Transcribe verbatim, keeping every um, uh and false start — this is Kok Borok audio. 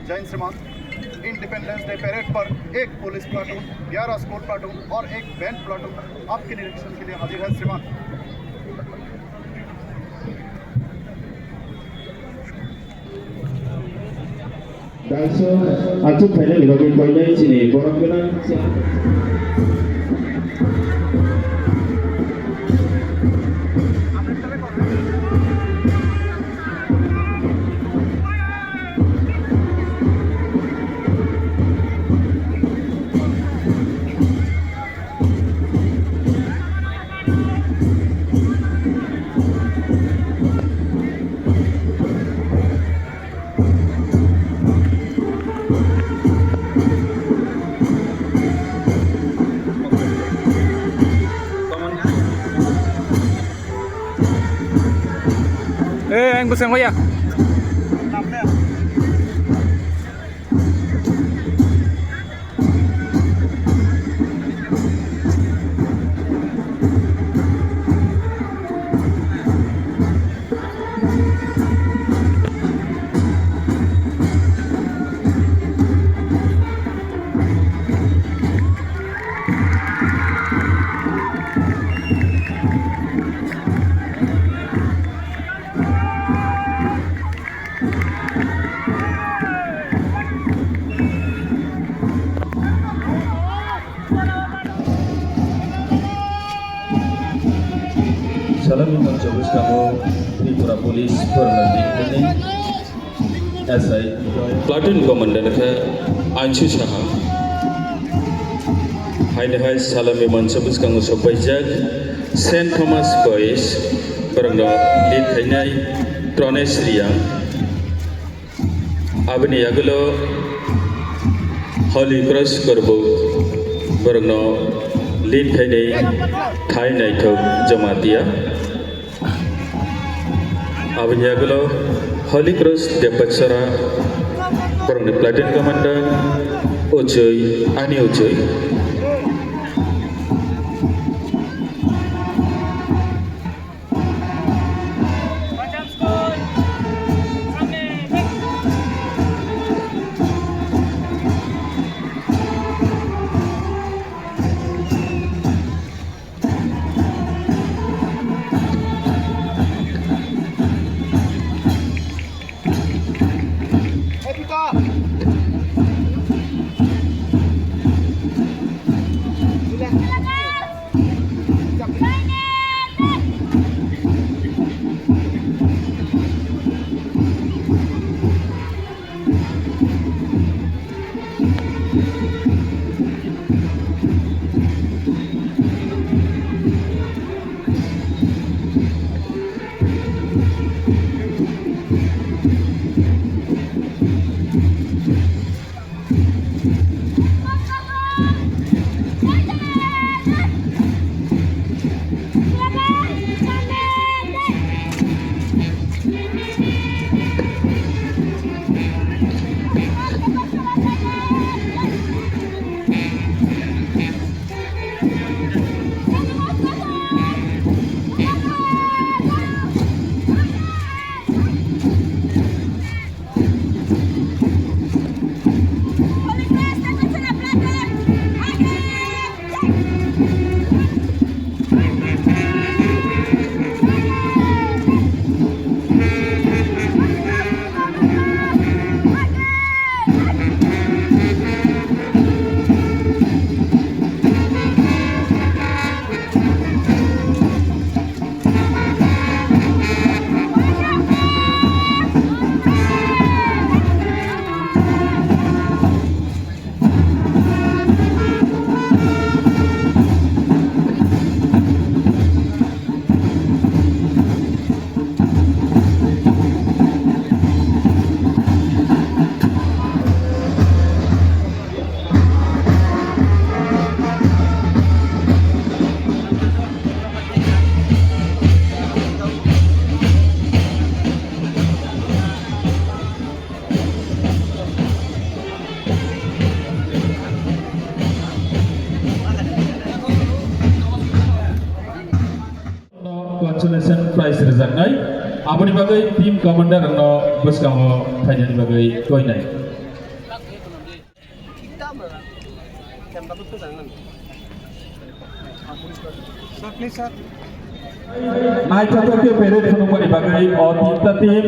जय हिंद श्रीमान। Independence day parade पर एक पुलिस प्लाटून, ग्यारह स्कॉट प्लाटून और एक बैंड प्लाटून आपके निरीक्षण के लिए हाजिर है श्रीमान। Daiso achuk phainani bagwi koinai chini borok gwnang. Eh, ang busang waya. Salami mancha bwskango Tripura Police Formal League ni S I Platoon Commander khe Anshu Saha. Haino hai salami mancha bwskango sokpaijak Saint Thomas Boys, borokno lead khainai Pranesh Riyang. Aboni yagulo Holy Cross Korbuk, borokno lead khainai Thai Naithok Jamatia. Aboni yagulo Holy Cross Depachara, borokni platoon commander Uchui, ani Uchui. Consolation prize rwjaknai, aboni bagwi team commander rokno bwskango phainani bagwi koinai. Sir, please, sir. Naithothok khe parade phunukmani bagwi o tinta team.